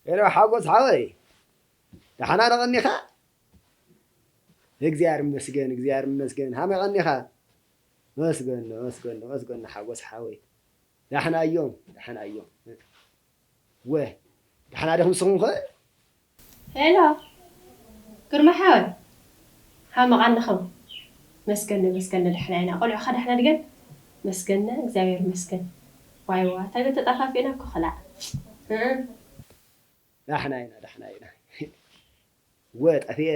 ሄሎ ሓጎስ ሓወይ፣ ደሓና ዶ ቀኒኻ? እግዚኣብሔር ይመስገን፣ እግዚኣብሔር ይመስገን። ሃመይ ቀኒኻ? መስገን፣ መስገን፣ መስገን ሓጎስ ሓወይ። ዳሕና እዮም፣ ዳሕና እዮም። ወ፣ ዳሕና ዲኹም ንስኹም ከ? ሄሎ፣ ግርማ ሓወይ፣ ሃመ ቀኒኹም? መስገን፣ መስገን፣ ዳሕና ኢና። ቆልዑ ኸ ዳሕና ድገን? መስገን፣ እግዚኣብሔር ይመስገን። ዋይ ዋ፣ እንታይ ተጠፋፊእና እኮ ኸላዕ። እ፣ ዳሕና ኢና፣ ዳሕና ኢና። ወ፣ ጠፊኤ።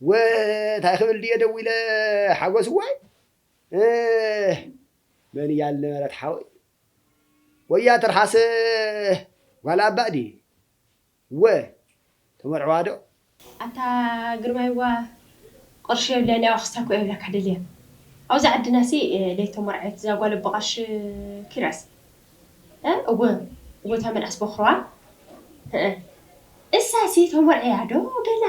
ወ፣ እንታይ ክብል ድየ ደዊለ ሓጎስ ዋይ? እ፣ መን እያ ዝነበረት ሓወይ? ወያ ትርሓስ ጓል ኣባእ ድዩ? ወ፣ ተመርዕዋ ዶ? ኣታ ግርማይዋ፣ ቅርሺ የብለኒ፣ ኣብ ክስታ እኮ የብለካ ደልየ። ኣብዚ ዓድና ሲ፣ እ፣ ለይተመርዐት እዛ ጓል ኣቦ ቀርሺ ኪራስ። እ፣ እወ፣ እወ፣ እታ መልኣስ ቦኽርዋ። እ፣ እሳ ሲ ተመርዕያ ዶ ገና?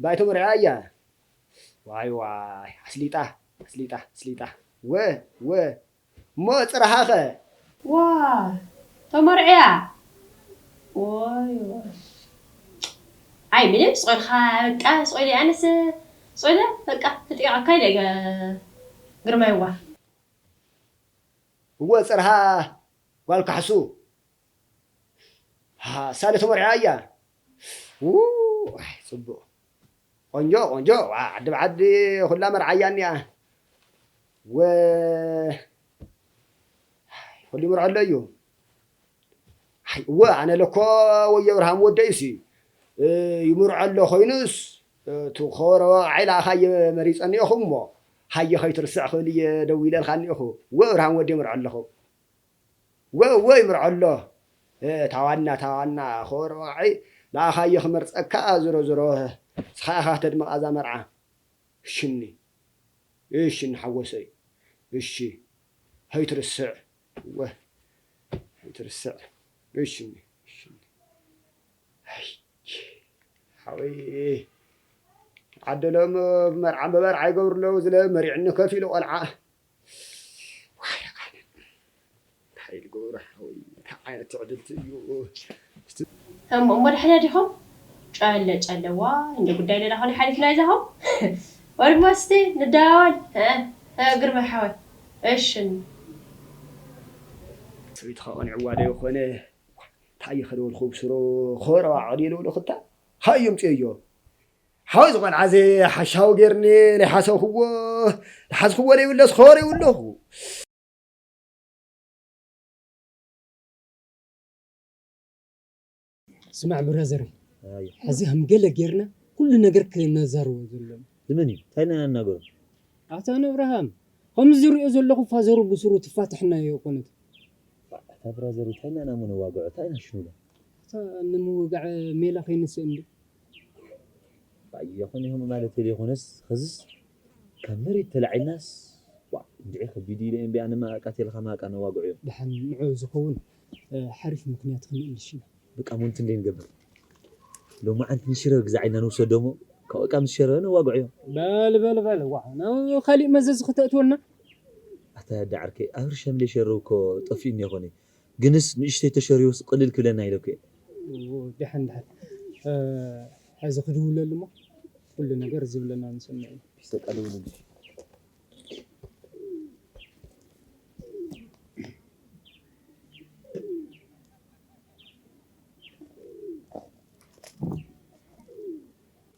ባይ ተመርዕያ እያ። ዋይ፣ ዋይ፣ ኣስሊጣ፣ ኣስሊጣ፣ ኣስሊጣ። ወ፣ ወ፣ እሞ ጽርሃኸ? ዋ፣ ተመርዕያ? ዋይ፣ ዋይ። ኣይ፣ ምንም፣ ስቕ ኢልካ፣ በቃ፣ ስቕ ኢለ፣ ኣነስ፣ ስቕ ኢለ፣ በቃ፣ ተጠይቐካ ኢለ፣ ገ-፣ ግርማይዋ። እወ፣ ጽርሃ፣ ጓል ካሕሱ። ሃ፣ ሳለ ተመርዕያ እያ። ው፣ ኣይ፣ ጽቡቕ። ቆንጆ፣ ቆንጆ። ዋ፣ ዓዲ ብዓዲ ኩላ መርዓያ እኒኣ። ወ፣ ኣይ፣ ኩሉ ይምርዖ ኣሎ እዩ። ኣይ፣ እወ፣ ኣነ ለኮ ወይ የብርሃም ወደይሲ፣ እ፣ ይምርዖ ኣሎ ኮይኑስ፣ እ፣ እቲ ከበሮ ወቓዒ ለኣኻየ መሪጸ እኒኦኹ እሞ፣ ሃየ ከይትርስዕ ክብል እየ ደዊለልካ እኒኦኹ። እወ፣ እብርሃም ወደይ ይምርዖ ኣለኹ። ወ-፣ ወ-፣ ይምርዖ ኣሎ። እ፣ እታ ዋና፣ እታ ዋና ከበሮ ወቓዒ ለኣኻየ ክመርጸካ፣ ዝሮ ዝሮ፣ ንስኻ ኢኻ ከተድምቓ እዛ መርዓ። እሽኒ፣ እሽኒ ሓጎሰይ፣ እሺ፣ ሀይትርስዕ፣ ወ-፣ ሀይትርስዕ፣ እሽኒ፣ እሽኒ። ኣይ፣ ሓወይ፣ ዓደሎም ብመርዓ፣ ብመርዓ ይገብሩ ኣለዉ፣ ዝለ መሪዕኒ ከፊሉ ቆልዓ። ዋይ፣ ኣነ እንታይ ልገብሮ ሓወይ፣ እንታይ ዓይነት ትዕድልቲ እዩ? እሞ፣ እሞ ደሓና ዲኹም? ጨለ፣ ጨለዋ፣ እንደ ጉዳይ ሌላ ኾነ ሓሊፍና ይዛኹም። ወድሞ እስቲ ንደዋወል። እ፣ እ፣ ግርማይ ሓወይ። እሺ። ሰበይትኻ ቆንዕዋ ዶ ይኾነ? እንታይ እዩ ከደወልኩ ብስሩ? ኾረዋ ዕድየ ልብሎ ክታ? ሃይ፣ የምፅዮ። ሓወይ፣ ዝቆልዓ ዘይ ሓሻዊ ጌርኒ፣ ናይ ሓሰብክዎ፣ ዝሓዝክዎ ዘይብለስ ኾረ ይብለኹ። ስማዕ ብራዘር፣ ኣይ። ሕዚ ከም ገለ ጌርና ኩሉ ነገር ክነዛርቦ ዘሎና። ዝመን እዩ? እንታይ ኢና ንናገሮ? ኣታ ንእብርሃም፣ ከምዚ ዝሪኦ ዘለኹ ፋዘሩ ብስሩ ትፋትሕና ኣይኮነት። ኣታ ብራዘር፣ እንታይ ኢና ናሞ ነዋግዖ? እንታይ ኢና ሽኑሎ? ኣታ ንምውጋዕ ሜላ ከይንስእን ዶ? ኣይ፣ ይኹን ይኹን ማለት ዘይኮነስ፣ ኸዝስ ካብ መሬት ተላዒልናስ፣ ዋ፣ እንድዒ ከቢድ ኢለ እምቢያ ንማቃት ኢልካ ማቃ ነዋግዑ እዮም። ደሓን ንዑ ዝኸውን፣ እ፣ ሓሪፍ ምኽንያት ክንእልሽ ኢና። በቃ፣ ሞንት እንደ ንገብር። ሎማዓንቲ ንሽረ ግዛዕ ኢልና ንውሰዶ እሞ፣ ካብኡ ቃ ምስ ሸረ ነዋግዑ እዮም። በል፣ በል፣ በል፣ ዋ፣ ናብ ካሊእ መዘዝ ክተእትወና። ኣታ ያዳ ዓርከይ፣ ኣብ ርሻ ምለ ሸረው እኮ ጠፊኡኒ ይኾነ። ግንስ ንእሽተይ ተሸርዮስ ቅልል ክብለና ኢለኩ እየ። ኦ፣ ደሓን፣ ደሓን። እ፣ ሕዚ ክድውለሉ እሞ ኩሉ ነገር ዝብለና ንሰምዕ ኢና። ፒስ ተቃልውልልሽ።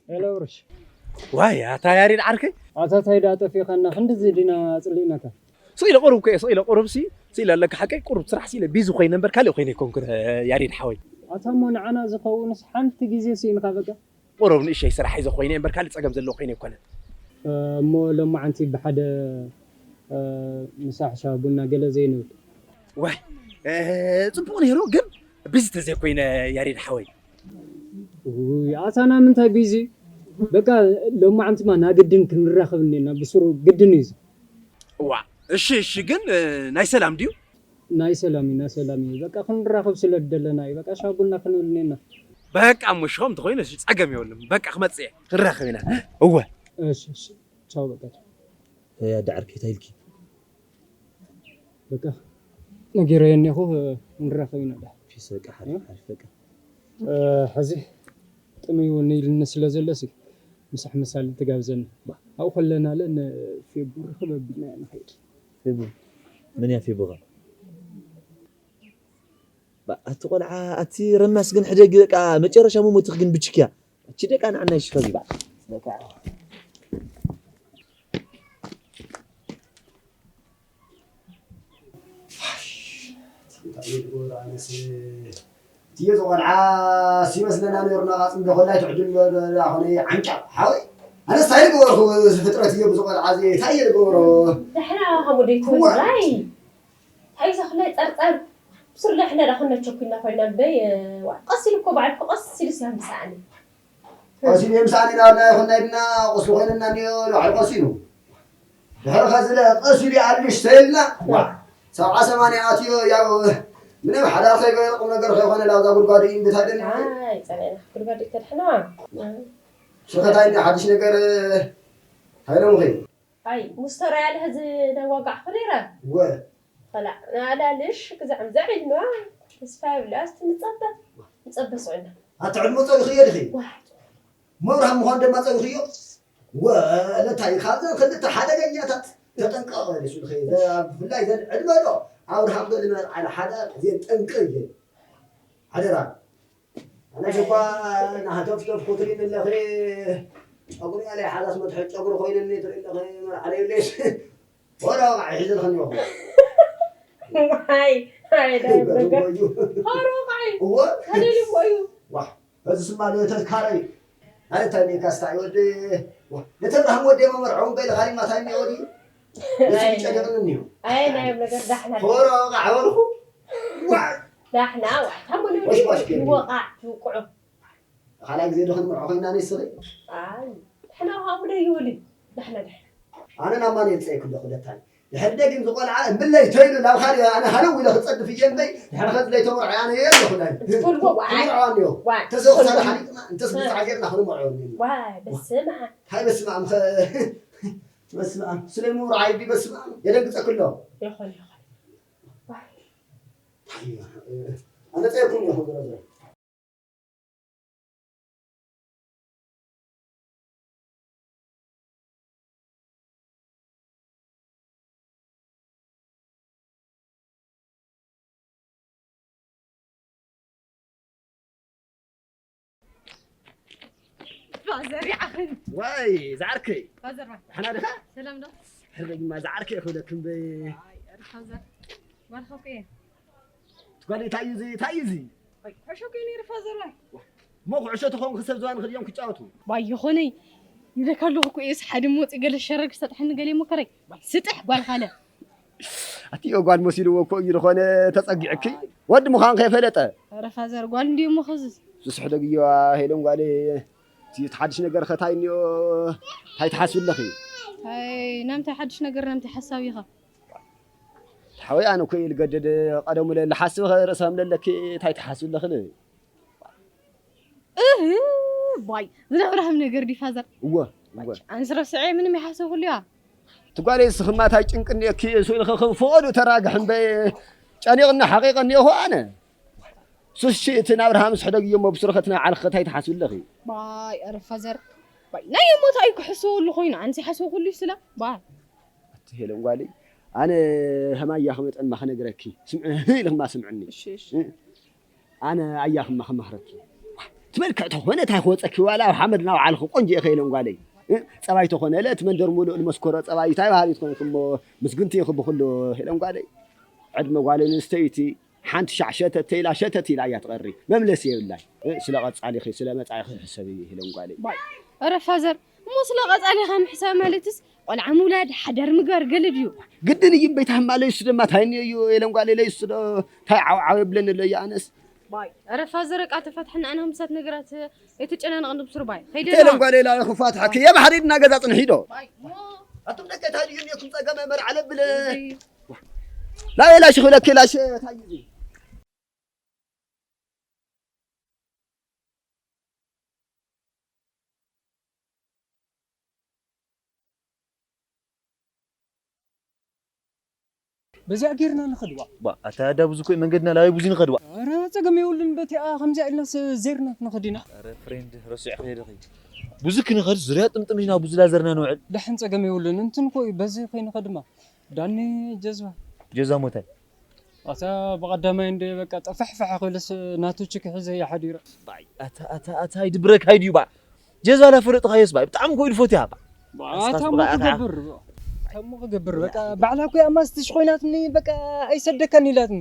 ሄሎ፣ ብሩሽ። ዋይ፣ ኣታ ያሬድ ዓርከይ። ኣታ ታይ ደኣ ጠፊእካና? ክንድዚ ዲና ኣጽሊእናካ? ስቕ ኢለ ቁሩብ ከ፣ ስቕ ኢለ ቁሩብ ሲ፣ ስቕ ኢለ ኣለካ ሓቀይ፣ ቁሩብ ስራሕ ስኢለ ቢዚ ኮይነ እምበር ካልእ ኮይነ ኣይኮንኩን፣ ያሬድ ሓወይ። ኣታ እሞ ንዓና ዝኸውንስ ሓንቲ ግዜ ስኢንካ በቃ። ቁሩብ ንእሽተይ ስራሕ ሒዘ ኮይነ እምበር ካልእ ጸገም ዘለዎ ኮይነ ኣይኮነን። እ፣ እሞ ሎማዓንቲ ብሓደ፣ እ፣ ምሳሕ ሻሂ ቡና ገለ ዘይንብል? ዋይ፣ እ፣ ጽቡቕ ነይሩ፣ ግን ቢዚ ተዘይኮይነ ያሬድ ሓወይ። ውይ፣ ኣታ ናይ ምንታይ ቢዚ? በቃ ሎማዓንቲማ ናግድን ክንራኸብ እኒና፣ ብስሩ ግድን እዩ እዚ። እዋ፣ እሺ፣ እሺ፣ ግን፣ እ፣ ናይ ሰላም ድዩ? ናይ ሰላም እዩ፣ ናይ ሰላም እዩ። በቃ ክንራኸብ ስለ ዝደለና እዩ። በቃ ሻሂ ቡና ክንብል እኒና። በቃ እሞ፣ እሺ፣ ከምኡ ተኾይኑ፣ እሺ፣ ጸገም የብሉን። በቃ ክመጽእ እየ። ክንራኸብ ኢና። እወ። እሺ፣ እሺ። ቻው፣ በቃ ቻው። እ፣ ኣደ ዓርከይ፣ እንታይ ኢልኪ? በቃ ነጊረዮ እኒኹ፣ እ፣ ክንራኸብ ኢና ዳ። በቃ ሓሪፍ፣ ሓሪፍ በቃ። እ፣ ሕዚ ጥምይ እውን ኢልኒ ስለ ዘሎ ሲ ምሳሕ መሳሊ ትጋብዘኒ። ባ፣ ኣብኡ ከለና ለ ንፌቡ ርኽብ ኣቢልና ኢና ንኸይድ። ፌቡ? መን እያ ፌቡ ኸ? ባ፣ ኣቲ ቆልዓ፣ ኣቲ ረናስ ግን ሕደጊ በቃ መጨረሻ መሞትኽ ግን ብችክያ። እቺ ደቃ ንዓና ይሽፈር ይባል። በቃ። እንታይ እዩ ዝገብሮ ኣነስ? እትዮ ዝቆልዓ ሲመስለና ነይሩና፣ ቃጽም ደኾላይ ትዕድል ኣኾነ ዓንጫ ሓወይ። ኣነስ እንታይ ዝገበርኩ? እዚ ፍጥረት እዮ ብዝቆልዓ እዚ እንታይ እየ ዝገብሮ? ደሕና ሃሙደይ እዋ። ትወዝላይ። እንታይ ዘኽለ ጸርጸር? ብሱር ደሕና ዳኽነ ቸኩልና ኮይና እምበይ፣ ዋ፣ ቀስ ኢሉ እኮ በዓል እኮ ቀስ ኢሉ ሲያም ብሰኣኒ። ቀስ ኢሉ የምሳኒ ናብና ይኹን ናይድና ቁስሊ ኮይንና እኒኦ፣ ንባዕሉ ቀስ ኢሉ። ድሕሪ ኸዚ ለ ቀስ ኢሉ ይኣልሽ ተይልና፣ ዋ፣ ሰብዓ ሰማንያ ኣትዮ፣ ያው፣ ምንም ሓዳር ከይገበረ ቁም ነገር ከይኮነ ላብዛ ጉድጓድ እዩ እንድታደን። ኣይ፣ ጸኒዕና ጉድጓድ እዩ ተድሕና። ሽኸታይ እንዲ ሓድሽ ነገር ሃይሎም ኸይ? ኣይ፣ ሙስተራ ያለ ኸዚ ነዋጋዕ ኸነይረ። ወ። ኸላ፣ ንኣላልሽ ክዛዕም ዘዕልና ተስፋ የብላ፣ እስቲ ንጸበ፣ ንጸበ ስዑና። ኣቲ ዕድመ ጸኒኹ እየ ድኺ? ዋ። መብርሃም ምዃን ድማ ጸኒኹ እዮ። ወለታይ፣ ካብዘን ክልተ ሓደገኛታት ተጠንቀቕ በል፣ እሱ ድኺ። ዘ-፣ ብፍላይ ዘን ዕድመ ዶ፣ ኣብርሃም ዶ ዝመርዓለ ሓዳር፣ እዚአን ጠንቂ እየን። ሓደራ። ኣነስ እኳ ናህተፍተፍኩ ትሪእኒ ኣለኺ። ጨጉሪ እያ ለይሓዛስ መትሐዚ ጨጉሪ ኮይንኒ ትሪእኒ ኣለኺ። መርዓ ለይብለይስ ወረ ወቃዒ ሒዘልኽኒ እኹ። ዋይ፣ ኣይ፣ ዳይ በገ። በገ እዩ። ሆሮ ወቃዒ። እወ። ተደልዩ እኮ እዩ። ዋሕ፣ በዚ ስማ ዶ ተዝካረ እዩ። ኣነ እንታይ ኔካ ስታይ ወዲ? ዋሕ፣ ነተብርሃም ወዲ መመርዐው እምበይ ለኻሊማ ታይ እኒኦ ወዲ? ነቲ ኣይ፣ ጨደቕኒ እኒኦ። ኣይ፣ ናይ ነገር ዳሕና። ሆሮ ወቃዒ በልኹ። ዋይ። ዳሕና፣ ዋይ፣ ታሞ ወሽ፣ ወሽ፣ ይወቃዕ፣ ይውቅዑ። ካልኣይ ግዜ ዶ ክንምርዖ ኮይና ንስኺ? ኣይ፣ ንሕና ከኣ ብደይ ይውልን። ዳሕና፣ ዳሕና። ኣነ ናብ ማን እየ ዝጸየኩ ኣለኹ ለታኒ? ድሕሪ ደጊም ዝቖልዓ እምብለይ ተይሉ ናብ ካልእ ኣነ ሃለው ኢለ ክጸድፍ እየ እምበይ፣ ድሕሪ ኸዚ ለይተመርዖ ኣነ እየ ኣለኹ ናይ። ትፈልጎ፣ ዋይ። ክንምርዖ እኒኦ። ዋይ፣ ተሰብሳቢ ትፈልጎ። ሓሊጥና፣ እንተስ እ። ብዛዕባ ጌርና ክንምርዖ እኒኦ። ዋይ፣ በስመ ኣብ። እንታይ በስመ ኣብ ከ-፣ በስመ ኣብ። ስለይ ምውርዓይ ቢ በስመ ኣብ። የደንግጸኩ ኣሎ። ይኹን፣ ይኹን። ዋይ። እንታይ እዩ? ኣነ ጸየኩም እየ፣ ዞሮ ዞሮ። ፋዘር ይዓኽን። ዋይ፣ ዝዓርከይ። ፋዘር፣ ዋይ። ደሓና ዲኻ? ሰላም ዶ? ሕርበይ ድማ ዝዓርከይ ክብለክ እምበይ። ኣይ፣ ፋዘር። ጓልኻ እኮ እየ። ጓል፣ እንታይ እዩ እዚ? እንታይ እዩ እዚ? ኣይ፣ ኩዕሾ እኮ እዩ ነይሩ ፋዘር፣ ዋይ። እሞ ኩዕሾ ተኾንኩ ሰብ ዝባን ክድዮም ክጫወቱ። ዋይ፣ ይኾነይ። ይብለካ ኣለኹ እኮ እየስ፣ ሓደ መወፂ ገለ ሸረግ ሰጥሐኒ ገለ ይሞከረይ። ዋይ፣ ስጥሕ ጓል ካለ። ኣቲ ጓል መሲልዎ እኮ እዩ ዝኾነ ተጸጊዕኪ። ወዲ ምዃን ከይፈለጠ። ኧረ ፋዘር፣ ጓል እንዲዩ እሞ ኸዝስ። ስስሕ ደግዮ ሄለን ጓል፣ እቲ ሓድሽ ነገር ኸታይ እኒኦ፣ እንታይ ትሓስቢ ኣለኺ? ኣይ፣ ናምታይ ሓድሽ ነገር፣ ናምታይ ሓሳብ ኢኻ? ሓወይ፣ ኣነ እኮ እየ ልገደድ፣ ቀደሙ ለለ ሓስብ ኸ ርእሰ ከም ለለኪ እንታይ ትሓስቢ ኣለኺ? እህ፣ ባይ፣ ዝነብረሃም ነገር ዲ ፋዘር? እወ፣ እወ። ኣንስ ረስዐ ምንም ይሓሰብኩሉ እያ። ትጓለይ ስኽማ እንታይ ጭንቂ እኒኦኪ? እሱ ኢልኺ ከም ፍቐዱ ተራግሕ እምበይ ጨኒቕኒ ሓቂቐኒ እኮ ኣነ። ሱሺ እቲ ናብርሃ ምስ ሕደግ እዮ እሞ ብስሩ ኸትነብዓልኺ እንታይ ትሓስቢ ኣለኺ? ባይ፣ ኧረ ፋዘር፣ ባይ፣ ናይ እሞት ኣይ ክሕስበሉ ኮይኑ፣ ኣንስ ይሓስበኩሉ እዩ ስለ፣ ባይ። ኣቲ ሄለን ጓለይ፣ ኣነ ኸማያ ክመጠን ማ ክነግረኪ። ስምዒ፣ ኢልኽማ ስምዕኒ። እሺ፣ እሺ። እ? ኣነ ኣያኽማ ክመኽረኪ። እቲ መልክዕ ተኾነ እንታይ ክወፀኪ፣ ዋላ ኣብ ሓመድ እናወዓልኺ ቆንጆ ኢኺ ኢለን ጓለይ። እ? ፀባይ ተኾነ ለ እቲ መንደር ሙሉእ ልመስከሮ ፀባይ እንታይ በሃሊት ኮንኪ እሞ ምስግንቲ ኢኺ ብኹሉ ኢለን ጓለይ። ዕድመ ጓል ኣንስተይቲ ሓንቲ ሻዕ ሸተት ተኢላ ሸተት ኢላ እያ ትቐሪ። መምለሲ የብላይ። እ? ስለ ቐፃሊኺ ስለ መፃኢኺ ሕሰቢ ኢለን ጓለይ። ባይ። ኧረ ፋዘር፣ እሞ ስለ ቐፃሊኻ ምሕሳብ ማለትስ ቆልዓ ምውላድ፣ ሓዳር ምግባር ገለ ድዩ? ግድን እዩ እምበይ፣ ታህማ ለይሱ ድማ ታይ እኒኦ እዩ፣ የለን ጓለይ ለይሱ ዶ ታይ ዓው ዓው የብለኒ ኣሎ እዩ ኣነስ። ባይ፣ ኧረ ፋዘር፣ ቃ ተፋትሐና፣ ኣነ ምሳት ነገራት ኣይተጨናነቕ እንዶ ብስሩ ባይ። ኸይደ የለን ጓለይ ላለ ክፋትሐኪ፣ የባሕሪ ድና ገዛ ጽንሒ ዶ? ባይ፣ ሞ። ኣቱም ደቀ ታይ ድዩ እኒኦኩም ጸገመ መርዓ ለብለ። እይ። ላየ ላሽ ክብለኪ ላሽ ታይ እዩ? በዚኣ ጌርና ንኸድዋ። ባ ኣታ ኣዳ ብዙ ኮይ መንገድና ላበይ ብዙ ንኸድዋ። ኧረ ጸገም የብሉን። በቲኣ ከምዚኣ ኢልና ስ- ዜርና ንኸዲና። ኧረ ፍሬንድ ረሲዕ ከይደ ኸይድ ብዙ ክንኸድ ዙርያ ጥምጥም ኢና ብዙ ላዘርና ንውዕል። ዳሕን ጸገም የብሉን። እንትን ኮይ በዚ ከይንኸድማ ዳኒ ጀዝባ ጀዛ ሞታይ ኣታ ብቐዳማይ እንደ በቃ ጠፋሕፋሕ ክብልስ ናቱ ችክ ሒዘ እያ ሓዲረ። ባይ ኣታ ኣታ ኣታ ይድብረካ ይድዩ ባ ጀዛ ላፈለጥኻዮስ ባ ብጣዕሚ ኮ ኢሉ ፎትያ ባ ኣታ እሞ ክገብር ኣታ እሞ ክገብር በቃ ባዕላ ኮ ኣማስትሽ ኮይናትኒ በቃ ኣይሰደካን ኢላትኒ።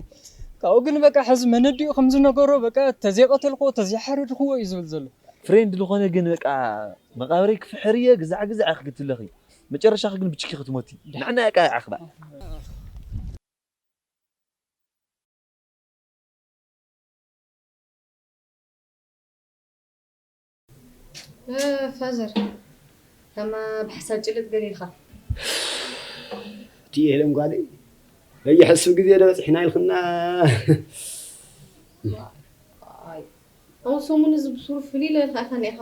ካብኡ ግን በቃ ሕዚ መነዲኡ ከም ዝነገሮ በቃ ተዘይቀተልክዎ ተዘይሓረድክዎ እዩ ዝብል ዘሎ። ፍሬንድ ዝኾነ ግን በቃ መቃብረይ ክፍሕር እየ ግዛዕ ግዛዕ ክግትለኺ መጨረሻኺ ግን ብችኪ ክትሞቲ ንዕና ያቃ ያዕኽባ ፋዘር ከማ ብሓሳብ ጭልጥ ገለ ኢልካ እቲ የለም ጓለይ በየሕሱ ግዜ ዶ በፂሕና ኢልክና ኣይ ኣብ ሰሙን እዚ ብሱሩ ፍልይ ኢለ ኢልካ ኢኻ ኒኢኻ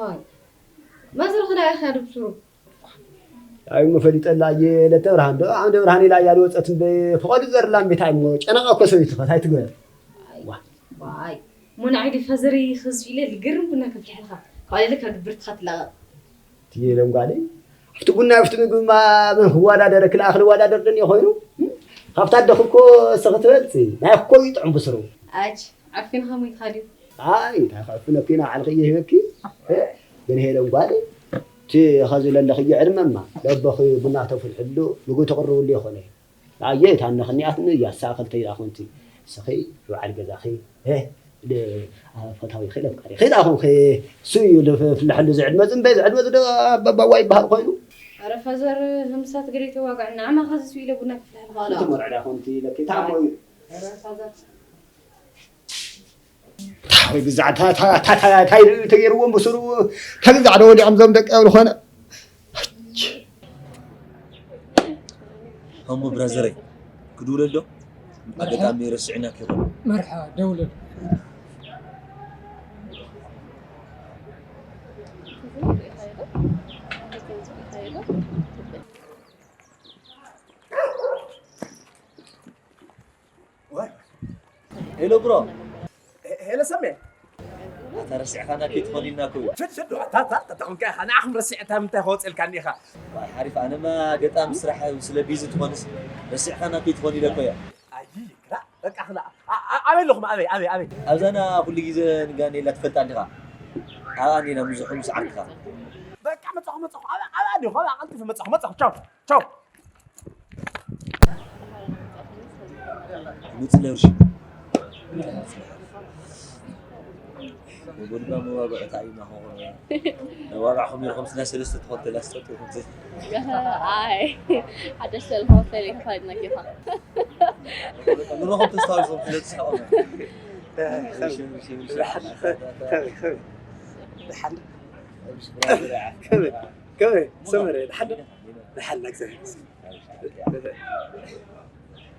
ማዘር ክዳ ኢኻ ድብሱሩ ኣይ እሞ ፈሊጠላ እየ ለተ ብርሃን ዶ ዓምደ ብርሃን ኢላ እያ ዝወፀት እምበ ፍቐዱ ዘርላ እምቤት ኣይ እሞ ጨነቓ እኮ ሰበይቱ ኸ ታይ ትግበር ዋይ እሞ ንዓይ ዲ ፋዘረይ ኸዚ ኢለ ልገርም ቡና ከፍልሐልካ ካብ ለካ ግብርትኻ ትላቐቕ ትየለም ጓለይ ኣብቲ ቡና ኣብቲ ምግብማ መን ክወዳደረኪ ለኣ ክንወዳደር ደንዮ ኮይኑ ካብታ ኣደኹም ኮ ሰኺ ትበልፂ ናይ ኮ ይጥዕም ብስሩ ኣች ዓፊንኻ ሞይትኻ ድዩ ኣይ እንታይ ከዕፍነኪ ኢና ዓልኺ እየ ሂበኪ ግን ሄለን ጓለይ እቲ ኸዚ ለለኽዮ ዕድመማ ለቦኺ ቡና ተፍልሕሉ ምግቢ ተቕርብሉ ይኾነ ኣየ እታ እነኽንያትኒ እያ እሳ ኽልተ ኢላ ኾንቲ እስኺ ይበዓል ገዛኺ ፈታዊ ኺ ለፍቃሪ ኺ ዳኹም ኺ ሱዩ ልፍልሐሉ ዝዕድመ ዝንበይ ዝዕድመ ዝደ በባዋ ይበሃል ኮይኑ ኣረ ፋዘር ህምሳት ገለ ተዋጋዕ ንዓማ ኸዚ ሱዩ ለቡና ክፍልሐል ኻላ ተመርዕዳ ኾንቲ ለኪ ታሞ እዩ ኣረ ፋዘር ታይ ግዛዕ ታይ ተገይርዎም ብስሩ ተግዛዕ ዶ ወዲዖም ዞም ደቂ ኣብ ዝኾነ ሀሞ ብራዘረይ ክድውለል ዶ ኣጋጣሚ ረስዕናክ ይኾን መርሓ ደውለል ሄሎ ብሮ ሄሎ ሰሜ ኣታ ረሲዕኻና ከይትኾን ኢልና እኮ እዩ ፍድ ፍድ ኣታ ኣታ ኣታ ተኾንካ ኢኻ ንዓኹም ረሲዕ እንታይ ምንታይ ከወፅእልካ እኒኻ ዋይ ሓሪፍ ኣነማ ገጣሚ ስራሕ ስለ ቢዚ ትኾንስ ረሲዕኻና ከይትኾን ኢለ እኮ እያ ኣይ ግራ በቃ ክላ ኣበይ ኣለኹም ኣበይ ኣበይ ኣበይ ኣብዛና ኩሉ ግዜ ንጋኔላ ትፈልጣ እንዲኻ ኣብኣ እንዲና ብዙሑ ምስ ዓርክኻ በቃ መጻኹ መጻኹ ኣብኣ ኣብኣ እንዲኹ ኣብኣ ቀልጢፈ መጻኹ መጻኹ ቻው ቻው ምጽለርሽ ወጎድባ መዋግዕታ እዩ ናሆ መዋጋዕኹም ኢልኩም ስና ሰለስተ ትኾን ተላስጠጥኹም ኣይ ሓደ ሰልፋ ፈሊ ፋይድና ጌታ ንሮኹም ተስታውሶም ስለ ዝስሐቆም ከመይ ሰመረ ድሓን ድሓን እግዚኣብሔር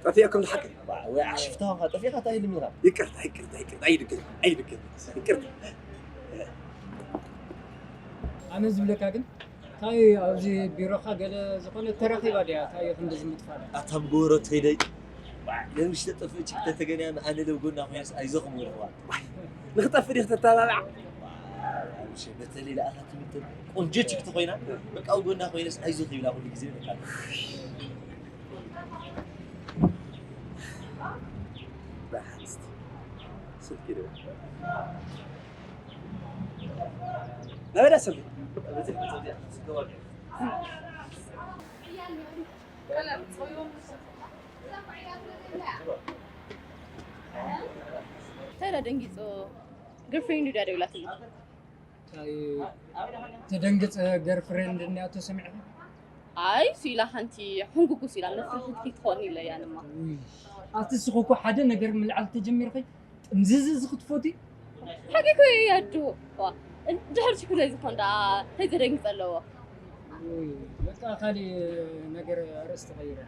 ጠፊእኩም ዝሓቂ ወይ ዓሽፍታ ኾንካ ጠፊእካ እንታይ ኢልም ኢኻ ይቅርታ ይቅርታ ይቅርታ ኣይድግም ኣይድግም ይቅርታ ኣነ ዝብለካ ግን እንታይ ኣብዚ ቢሮኻ ገለ ዝኾነ ተረኺባ ድያ እንታይ ክንዲ ዝምጥፋ ኣታ ብጎሮ ተይደይ ለምሽ ተጠፍእ ችክ ተተገንያ ኣነ ለው ጎና ኮይነስ ኣይዞ ክምርዋ ንክጠፍእ ዲክ ተተባብዓ በተለይ ለኣኻ ትምጥን ቆንጆ ችክ ተኮይና በቃ ጎና ኮይነስ ኣይዞ ክብላ ኩሉ ግዜ በቃ ስልኪ ዶ ነበዳ ሰብ እንታይ ደንጊፁ ግርፍሬንዱ ድያ ደውላትሉ ተደንግፀ ገርፍሬንድ እኒኣቶ ሰሚዕኺ ኣይ ሱኢላ ሓንቲ ሕንጉጉ ሱኢላ መፍርሒት ከይትኾን ኢለ እያ ንማ ኣቲ ስኹ እኮ ሓደ ነገር ምልዓል ተጀሚርኺ ጥምዝዝዝ ክትፎቲ ሓቂ እኮ እዩ ኣዱ ድሕር ሽኩ ዘይዝኾን ደኣ እንታይ ዘደንግፅ ኣለዎ በቃ ካሊእ ነገር ኣርእስቲ ቀይረ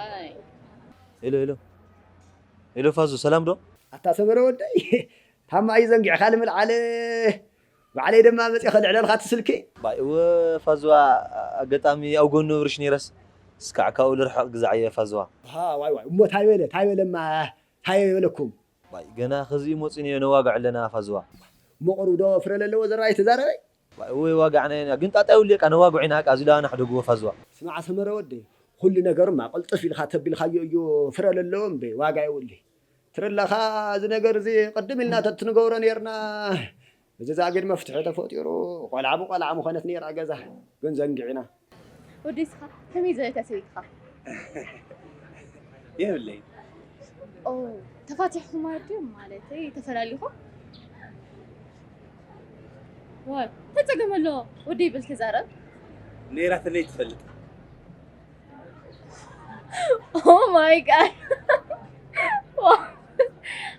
ኣይ ሄሎ ሄሎ ሄሎ ፋዙ ሰላም ዶ ኣታ ሰመረ ወደይ ታማ እዩ ዘንጊዕካ ንምልዓለ ባዕለይ ድማ መፅእ ከልዕለልካ እቲ ስልኪ ባይ እወ ፋዙዋ ኣጋጣሚ ኣብ ጎኑ ብርሽ ነይረስ እስካዕ ካብኡ ልርሓቕ ግዛዕ እየ ፋዝዋ። ሃ፣ ዋይ፣ ዋይ፣ እሞ ታይ በለ፣ ታይ በለማ፣ ታይ በለኩም? ዋይ፣ ገና ኸዚ መፂን እየ ነዋግዕ ኣለና ፋዝዋ። እሞ ቁሩብ ዶ ፍረ ለለዎ ዘራይ ተዛረበይ? ዋይ፣ እወ ዋጋዕና ኢና፣ ግን ጣጣ የብሉ እየ፣ ቃ ነዋግዖ ኢና፣ ቃ እዚ ለዋ ናሕደግዎ ፋዝዋ። ስማዕ ሰመረ ወደይ፣ ኩሉ ነገርማ ቅልጥፍ ኢልካ ተቢልካዮ እዩ፣ ፍረ ለለዎ እምበይ ዋጋ የብሉ። ትረለኻ እዚ ነገር እዚ ቅድም ኢልና ተትንገብሮ ነርና፣ እዚ ዛጊድ መፍትሒ ተፈጢሩ ቆልዓ ብቆልዓ ምኾነት ነይራ ገዛ፣ ግን ዘንጊዕና። ወደይ እስኻ ከመይ ዝበለት እያ ሰበይትኻ? የብለይ። ኦ፣ ተፋቲሕኹም ድዩ? ማለተይ ተፈላሊኹም? ዋይ፣ እንታይ ጸገም ኣለዎ? ወደይ በል ተዛረብ። ነይራትለይ ትፈልጥ። Oh my god.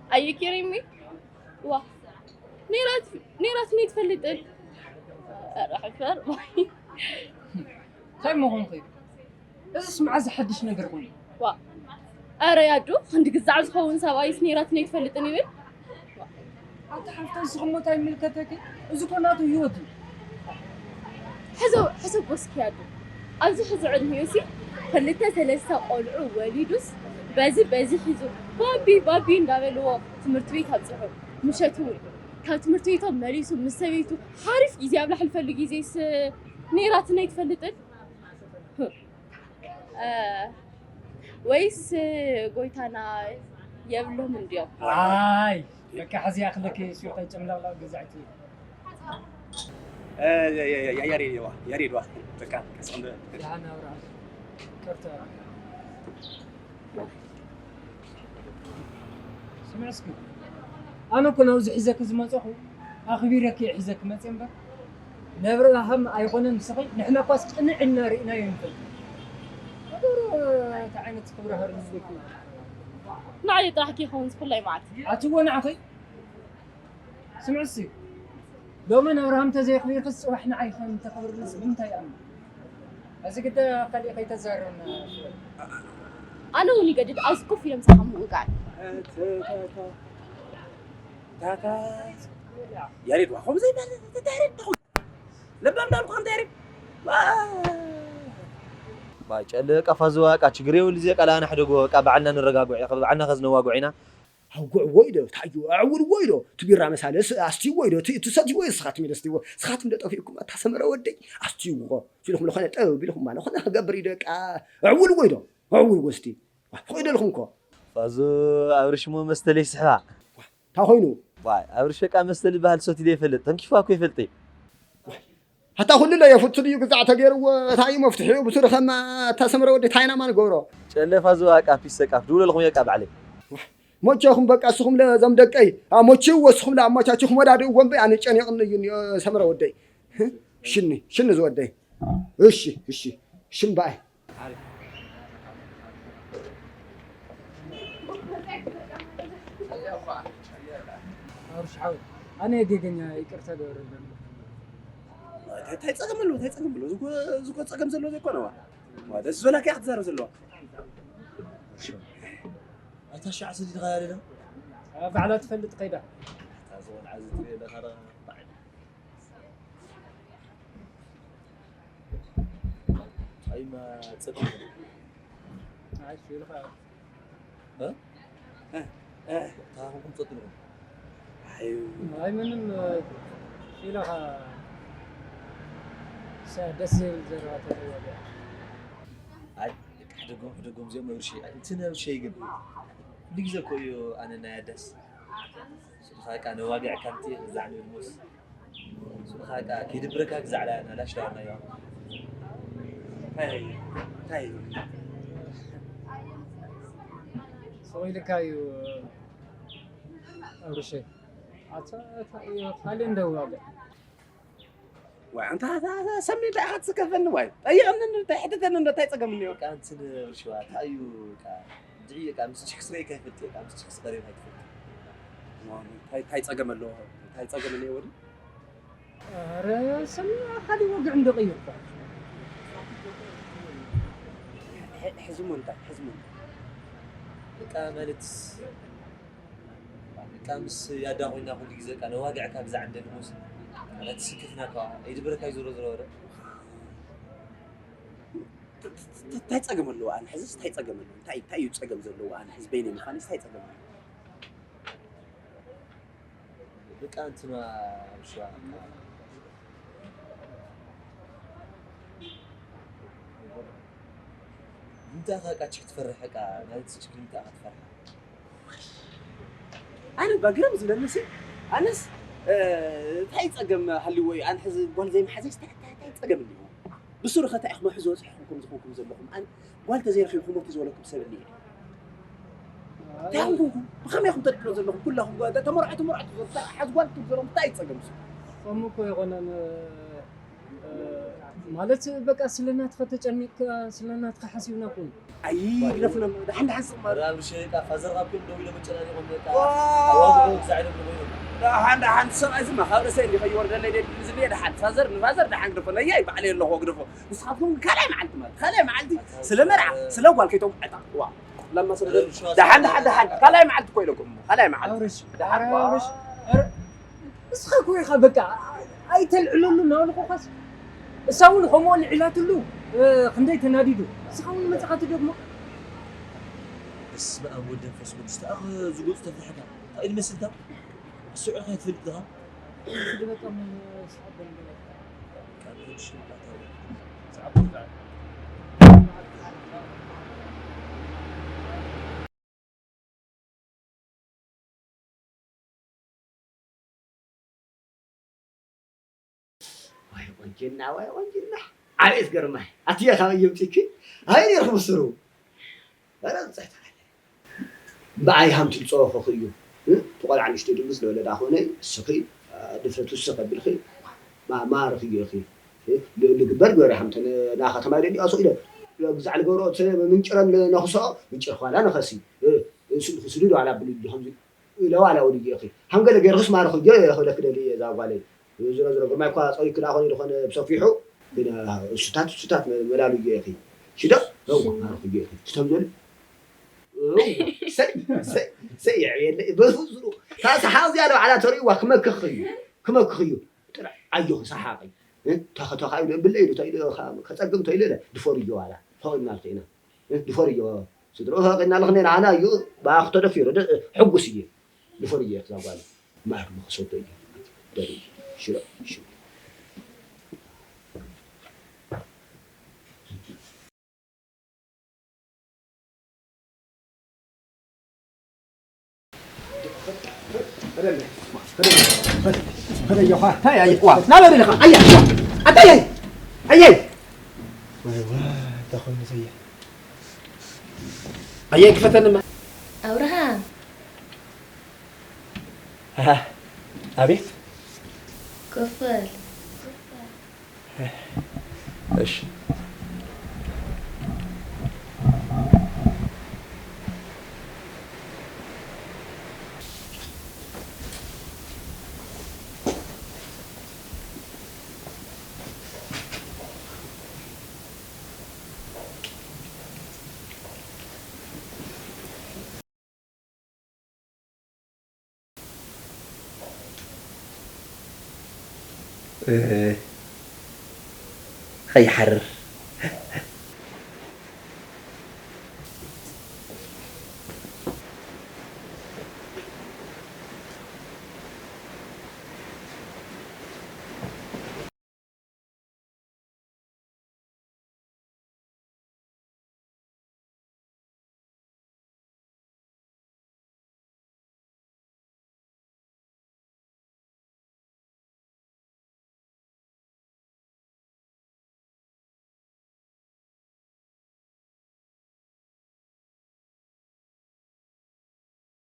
Are you kidding me? ዋ፣ ነይራት ነይራት ነይ ትፈልጥን? ኧረ ሕፈር። እንታይ ምኾንኩ? እዚስ መዓዝ ሓድሽ ነገር ኮይኑ? ዋ፣ ኧረ ያዱ ክንዲ ግዛዕ ዝኸውን ሰብኣይስ ነይራት ነይ ትፈልጥን ይብል? ኣታ ሓፍተ ንስኹም እንታይ ይምልከተኪ? እዚ እኮ ናቱ ህይወት እዩ። ሕሰብ ሕሰብ እስኪ ያዱ ኣብዚ ሕዚ ዕድሚኡ ሲ ክልተ ሰለስተ ቆልዑ ወሊዱስ በዚ በዚ ሒዙ ባቢ ባቢ እንዳበልዎ ትምህርቲ ቤት ኣብፅሑ ምሸት እውን ካብ ትምህርቲ ቤቶም መሊሱ ምስ ሰበይቱ ሓሪፍ ግዜ ኣብ ላሕልፈሉ ግዜስ ነይራትኒ ኣይትፈልጥን? ወይስ ጎይታና የብሎም እንድዮም? ኣይ በቃ ሕዚ ያክለኪ ሲርታይ ጨምላቕላቕ ገዛዕቲ ያሬድዋ ያሬድዋ በቃ ቀስቅንዶ ደሓን ኣብርሃም ቅርታ ስምዕ እስኪ ኣነ እኮ ናብዚ ሒዘኪ ዝመፀኹ ኣኽቢረኪ እየ ሒዘኪ መፅእ እምበር ነብርና ከም ኣይኮነን ንስኺ ንሕና እኳስ ቅንዕ ኢልና ርኢናዮ ንፈልጥ ነገሩ እቲ ዓይነት ክብረ ሃር ዝልኩ ንዓይ ጥራሕ ከይኸውን ዝፍላይ መዓት ኣትዎ ንዓኺ ስምዕሲ ሎሚ ነብርሃም ተዘይኽቢርክስ ፅባሕ ንዓይ ከም ተኽብርንስ ብምንታይ ኣምን እዚ ግዳ ካሊእ ከይተዛረብና ኣነ እውን ይገድድ ኣብዚ ኮፍ ኢለ ምሳኻ ምውጋድ ታታ ያሬድ ዋ ከምኡ ዘይባል ተዳረድ ተኹ ለባም ዳልኩ ከምታ ያሬድ ባጨለ ቃፋ ዝዋቃ ችግር የብሉ እዚኣ ቃል ኣነ ሕደጎ ቃ ባዕልና ንረጋግዖ ኢኻ ባዕልና ከዝነዋግዖ ኢና ኣውግዕዎ ኢዶ ታዩ ኣዕውልዎ ኢዶ ትቢራ መሳለስ ኣስትይዎ ኢዶ ትሰትይዎ ኢዶ ስኻትም ኢዶ ስትይዎ ስኻትም ዶ ጠፊእኩም ኣታ ሰመረ ወደይ ኣስትይዎ ኢልኩም ለኾነ ጠብ ኢልኩም ማለት ኾነ ክገብር ኢዶ ቃ ኣዕውልዎ ኢዶ ኣዕውልዎ እስቲ ትኽእሉ ኢልኩም እኮ ፋዞ ኣብርሽሞ መስተለይ ስሕባ እንታይ ኮይኑ ዋይ ኣብርሽ በቃ መስተ ዝበሃል ሰትዩ ዘይፈልጥ ተንኪፋ እኮ ይፈልጥ እዩ ኣታ ኩሉ ለ የፍቱ ድዩ ግዛዕ ተገይርዎ እንታይ እዩ መፍትሒኡ ብስሩ ከማ እታ ሰምረ ወዲ ታይና ማ ንገብሮ ጨለ ፋዞ ኣቃ ፒስ ሰቃፍ ድውለልኩም የቃ ባዕለይ ሞቸኹም በቃ እስኹም ለዘም ደቀይ ሞችዎ እስኹም ለኣሞቻችኹም ወዳድእዎም በይ ኣነ ጨኒቕኒ እዩ እኒኦ ሰምረ ወደይ ሽኒ ሽኒ ዝወደይ እሺ እሺ ሽምባይ ኣብርሽ ሓወይ ኣነ ጌገኛ ይቅርታ ገበረለኒ እንታይ ጸገም ኣለዎ እንታይ ጸገም ኣለዎ ዝኮ ዝኮ ጸገም ዘለዎ ዘይኮነ ዋ ደስ ዝበላካ ክትዛረብ ዘለዋ ኣታ ሻዕ ሰዲድካ ያለ ባዕላ ትፈልጥ ከይዳ እዛ ቆልዓ እዚ ትሪኦ ኣለካ ዶ? ኣይማ ጽድቂ ኣይ ኢልካ እ? እ፣ እ፣ ታኹም ጽድቂ ኣይ ኣይ ምንም ኢልካ ደስ ዝብል ዘረባ ተዘዋገ ኣይ ደቂ ሕደጎም ሕደጎም እዚኦም ነብርሸይ ኣይ እቲ ነብርሸይ ግን ኩሉ ግዜ እኮ እዩ ኣነ ናይ ኣዳስ ስልኻ ቃ ነዋግዕ ካንቲ ዛዕኒ ልሞስ ስልኻ ቃ ከይድብረካ ግዛዕላ ናላሽ ዳርና ዮ እንታይ እንታይ ሰው ኢልካ እዩ ኣብርሸ ኣታ ካልእ እንደዋገ ዋይ ኣንታ ሰሚ እንታይ ኢኻ ትስከፈኒ ዋይ ጠይቐኒ እንታይ ሕተተኒ እንታይ ጸገም እኒኦ ቃ እንትን ሽዋ ታዩ ቃ ድዒ ቃ ምስ ችክስ ረይ ካይፈልጥ ቃ ምስ ችክስ ቀሪብ ኣይትፈልጥ እንታይ ጸገም ኣለዎ እንታይ ጸገም እኒኦ ወዲ ኧረ ሰሚ ኣኻሊ ወግዕ እንዶ ቀይርኳ ሕዝሙ እንታይ ሕዝሙ እንታይ በቃ ማለት በቃ ምስ ያዳ ኮይና ኩሉ ግዜ በቃ ነዋግዕካ ግዛዕ እንደልሞስ ማለት ስክፍና ከዋ ኣይድብረካ እዩ ዞሮ ዞሮ ወረ እንታይ ጸገም ኣለዎ? ኣነ ሕዝስ እንታይ ጸገም ኣለዎ? እንታይ እንታይ እዩ ጸገም ዘለዎ? ኣነ ሕዚ በይነይ ምዃንስ እንታይ ጸገም ኣለዎ? በቃ እንትና ውሻ በቃ። እንታይ ኢኻ በቃ ችክ ትፈርሕ በቃ? ናይዚ ችክ እንታይ ኢኻ ትፈርሓ? ኣነ ባግረም ዝብለኒ ሲ ኣነስ እንታይ ጸገም ሃልዎ እዩ? ኣነ ሕዚ ጓል ዘይመሓዘይስ እንታይ እንታይ እንታይ ጸገም ኣለዎ? ብስሩ ከታ ኢኹም ሕዚ ወፂኹም ከምዚ ኮንኩም ዘለኹም ኣነ ጓል ተዘይረኺብኩም ወኪ ዝበለኩም ሰብ እየ እንታይ ኮንኩም ብኸመይ ኢኹም ተድሎ ዘለኹም ኩላኹም ጓል ተመርዖ ተመርዖ ሓዝ ጓል ትብሉ ዘለኹም እንታይ ጸገም ሲ ከምኡ እኮ ይኾነን ማለት በቃ ስለናትካ ተጨኒቅካ ስለናትካ ሓሲብና እኮ እዩ። ኣይ ግደፉና ደሓን ደሓን ስቕ ማር። ራብ ሸቃ ፋዘር ካብ ፒን ደው ኢሎም ኣጨናኒቖም በቃ ኣዋግዶ ዛዕሎም ደው ኢሎም። ደሓን ደሓን ስቕ እዚ ማኻብ ርእሰይ እንዲ ከይወርደለይ ደሊ ዝብየ ደሓን ፋዘር ንፋዘር ደሓን ግደፎ ነያይ ባዕለይ ኣለኹ ግደፎ። ንስኻትኩም ካልኣይ መዓልቲ ማለት ካልኣይ መዓልቲ ስለ መርዓ ስለ ጓል ከይቶም ዕጣ ዋ ለማ ስለ ደሓን ደሓን ደሓን ካልኣይ መዓልቲ እኮ ኢለኩም ካልኣይ መዓልቲ ኣውርሽ ደሓን ኧረ ዋ። ኣውርሽ ኧረ እስኻ እኮ ኢኻ በቃ ኣይተልዕለሉ እናበልኩኻስ እሳ እውን ከምኡ ልዒላትሉ ክንደይ ተናዲዱ እስኻ እውን መፅኻ ትደግሞ በስመ ኣብ ወልድ መንፈስ ቅዱስ ተኣኽ ዝጉፅ ተፍርሕካ እንታይ ኢሉ መስልካ ስዑ ከይትፈልጥ ኢኻ ዋይ ቆንጅና ዋይ ቆንጅና ዓቤት ግርማይ ኣትያ ካብ እየምፅኪ ኣይ ነርኹ ምስሩ ረ ዝፅሕተረለ እምበኣይ ሃምቲ ዝፀወኸኺ እዩ እቲ ቆልዓ ንእሽተይ ድምፅ ዝበለ ዳ ኮነ እስኺ ድፍረት ውስኽ ኣቢልኺ ማርኽዮ ኢኺ ልግበር ግበሪ ሃምተ ና ከተማ ደሊኣ ሱቕ ኢለ ግዛዕ ልገብሮ ምንጭረን ነኽስኦ ምንጭር ኳላ ነኸሲ ስዱ ስዱ ዶ ኣላ ብሉ ከምዚ ለዋላውል እየ እኺ ሃም ገለ ገይርኽስ ማርኽዮ እየ ክብለኪ ደሊ እየ እዛ ጓለይ ዝሮ ዝሮ ግርማይ እኳ ፀዊክ ዳኾነ ዝኾነ ብሰፊሑ ግን እሱታት እሱታት መላሉ እየ እኺ ሽዶ እዋ ማርኽዮ እኺ ሽቶም ዘሉ ሰይ የዕብየለ በዝሩ ታሰሓቕ እዚኣ ለባዕላ ተርእይዋ ክመክኽ እዩ ክመክኽ እዩ ጥራሕ ኣዮኺ ሰሓቂ ተኸተኻ ኢሉ ብለ ኢሉ ተኢሉ ከፀግም ተኢሉ ድፈርዮ ዋላ ፈቒድናልኺ ኢና ድፈርዮ ስድርኡ ፈቒድናልኺ ኢና ኣና እዩ ብኣኹ ተደፊሩ ሕጉስ እየ ድፈርዮ እዛ ጓል ማር ንክሰዶ እዩ ደሪ ሽሮ ሽሮ ኣየ ክፈተንማ ኣብርሃም ኣቤት ክፈል እሺ ከይሓርር